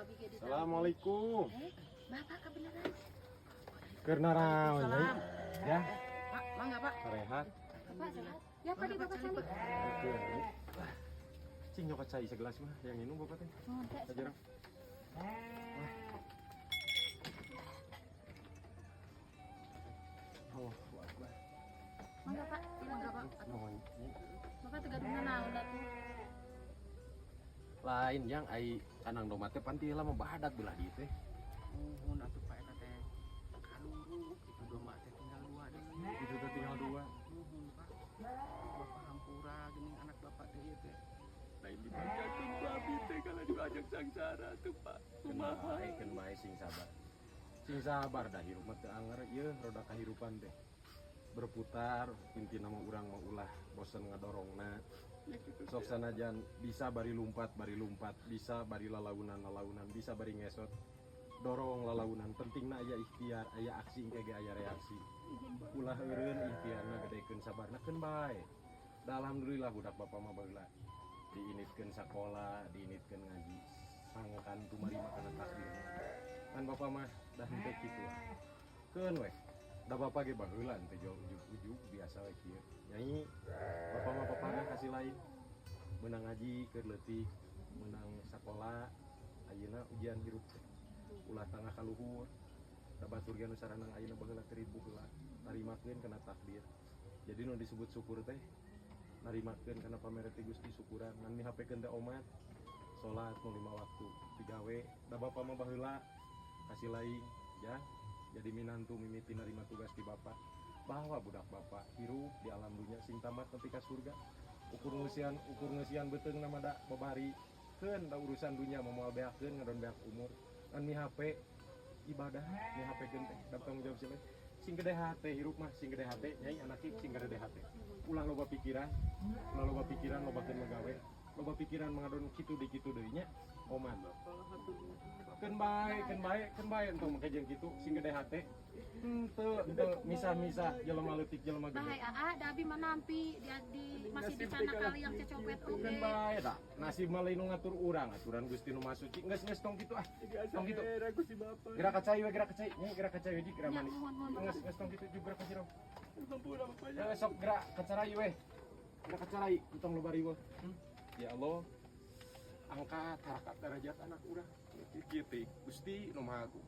Abi ge di. Assalamualaikum. Eh, Bapak kebenaran. Keur naraon, Nyai? Ya, Pak, mangga, Pak. Sarehat. Bapak sehat? Ya, Pak, di Bapak calik. Oke. Cing nyokot cai segelas mah yang minum Bapak teh. Mohon teh. Sajarang. Oh, Akbar. Mangga, Pak. Mangga, Pak. Nuhun. Nyai. Bapak teu gaduh naon atuh. Lain yang ai kandang domba teh pan ti heula mah badak belah dieu teh. Nuhun atuh, Pak, eta teh. Kaluru itu domba teh tinggal dua deui. Itu teh tinggal dua. Nuhun, Pak. Bapak hampura geuning anak bapak teh ieu teh. Lain di Dibajakeun ku abi teh kalau diajak sangsara tuh, Pak. Kumaha keun bae, sing sabar. Sing sabar dah, hirup mah teu anger ieu roda kahirupan teh. Berputar, intina mah urang mah ulah bosen ngadorongna. Sok sanajan bisa bari lumpat, bisa bari lalaunan lalaunan, bisa bari ngesot. Dorong lalaunan, pentingna aya ikhtiar, aya aksi engke ge aya reaksi. Ulah eureun ikhtiarna, gedekeun sabarna, keun bae. Da alhamdulillah budak bapak mah baheula diinitkeun sakola, diinitkeun ngaji, sangkan tumarima kana takdirna. Kan bapak mah dah henteu kitu lah. Keun weh. Da bapak ge baheula henteu jauh ujug-ujug, biasa we kieu. Nyai, bapak mah papadah kasih lain. Menang ngaji keur leutik, menang sakola, ayeuna ujian hirup teh. Ulah tangah kaluhur. Da batur ge nu saranang ayeuna baheula teu ribu heula. Tarimakeun kana takdir. Jadi nu disebut syukur teh narimakeun kana pamere ti Gusti, syukuran ngan mihapekeun teh omat salat nu lima waktu digawe. Da bapak mah baheula kasih lain ya jadi minantu mimiti narima tugas di bapak bahwa budak bapak hirup di alam dunia sing tamat nepi ka surga, ukur ngeusian beuteung nama da babari keun da urusan dunia mah moal beakeun ngadon beak umur kan. Mihape ibadah, mihapekeun teh da tanggung jawab sih. Sing gede hate hirup mah, sing gede hate, Nyai, anak sing gede hate, ulah loba pikiran, ulah loba pikiran, lobakeun megawe, loba pikiran mengadon kitu di kitu deui nya, omat keun bae, keun bae, keun bae, entong make jeung kitu. Sing gede hate, henteu henteu misah-misah jelema leutik jelema gede. Bahai aa, da abi mah nampi di masih di sana kali yang cecopet oge. Keun bae, da nasib mah lain nu ngatur urang, aturan Gusti nu Maha Suci. Geus, geus, tong kitu ah, tong kitu. Aku si bapak. Gerak ka cai we, gerak ka cai, Nyai, gerak ka cai we, gerak Ya, manis. mohon, mohon. Geus, geus, tong kitu juga, gerak ka jero. Hampura bapaknya. Ya, sok gerak ka carai we, gerak ka carai, entong loba riweuh. Ya Allah, angkat harakat derajat anak urang. Kieu teh Gusti nu Maha Agung.